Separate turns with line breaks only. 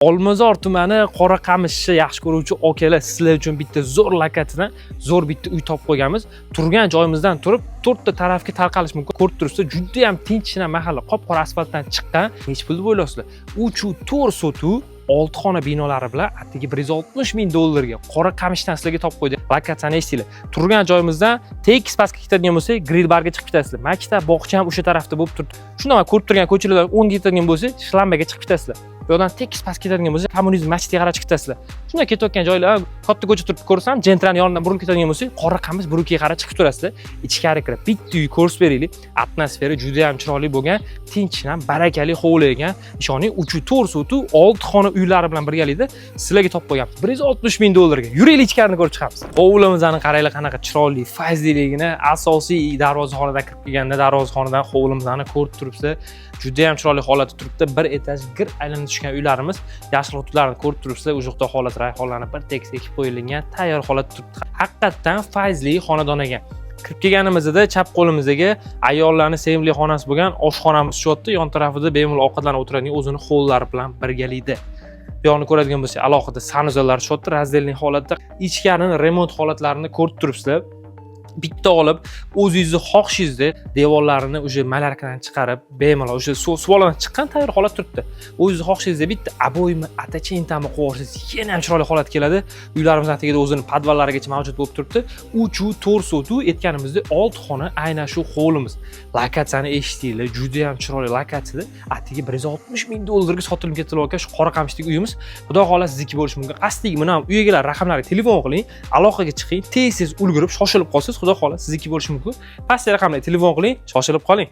Olmazor tumani Qoraqamishni yaxshi ko'ruvchi akalar, sizlar uchun bitta zo'r lokatsiyadan zo'r bitta uy topib qo'yganmiz. Turgan joyimizdan turib to'rtta tarafga tarqalish mumkin. Ko'rib turibsiz, juda ham tinchgina mahalla, qop-qora asfaltdan chiqqan. Nechi pul deb o'ylaysizlar? 3 to'rt sotu, olti xona binolari bilan atigi 160 ming dollarga Qoraqamishdan sizlarga topib qo'ydik. Lokatsiyani eshitinglar. Turgan joyimizdan tekis pastga ketadigan bo'lsak, grill barga chiqib ketasizlar. Maktab, bog'cha ham o'sha tarafda bo'lib turibdi. Shundan ko'rib turgan ko'chalardan o'ngga ketadigan bo'lsak, Shlambaga chiqib ketasizlar. Bu yoqdan tekis pastga ketadigan bo'lsak, Kommunizm masjidiga qarab chiqib ketasizlar. Shunday ketayotgan joylar, katta ko'cha turibdi, ko'rsam, Gentrani yonidan burilib ketadigan bo'lsak, Qoraqamish Brukiga qarab chiqib turasizlar. Ichkari kirib bitta uy ko'rsatib beraylik. Atmosfera juda ham chiroyli bo'lgan, tinch ham barakali hovli ekan. Ishoning, 3 to'rt sotu, olti xona uylari bilan birgalikda sizlarga topib qo'ygan 160 ming dollarga. Yuraylik, ichkarini ko'rib chiqamiz. Hovlimizni qaranglar, qanaqa chiroyli, fayzliligini. Asosiy darvozaxonadan kirib kelganda, darvozaxonadan hovlimizni ko'rib turibsizlar. Juda ham chiroyli holatda turibdi. Bir etaj gir aylanib tushgan uylarimiz, yashil hududlarni ko'rib turibsizlar. O'sha yoqda holat rayhonlarni bir tekis ekib qo'yilgan, tayyor holatda turibdi. Haqiqatdan fayzli xonadon ekan. Kirib kelganimizda chap qo'limizdagi ayollarni sevimli xonasi bo'lgan oshxonamiz tushyapti. Yon tarafida bemalol ovqatlanib o'tiradigan o'zini hollari bilan birgalikda. Bu yoqni ko'radigan bo'lsak, alohida санузел lar tushyapti, раздельный holatda. Ichkarini remont holatlarini ko'rib turibsizlar. Bitta olib, o'zingizni xohishingizda devorlarini уже малярка dan chiqarib, bemalol o'sha suvoldan chiqqan tayyor holat turibdi. O'zingizni xohishingizda bitta обой mi, оттечение mi qo'yib yuborsangiz, yana ham chiroyli holat keladi. Uylarimizni tagida o'zini podvallarigacha mavjud bo'lib turibdi. 3 to'rt sotu, aytganimizdek, olti xona aynan shu hovlimiz. Lokatsiyani eshitdinglar, juda ham chiroyli lokatsiyada atigi 160 ming dollarga sotilib ketilayotgan shu Qoraqamishdagi uyimiz, xudo xohlasa, sizniki bo'lishi mumkin. Qasdiki buni ham uy egalari raqamlariga telefon qiling, aloqaga chiqing, tez tez ulgurib, shoshilib qolsangiz, xudo xohlasa, sizniki bo'lishi mumkin. Pastdagi raqamlarga telefon qiling, shoshilib qoling.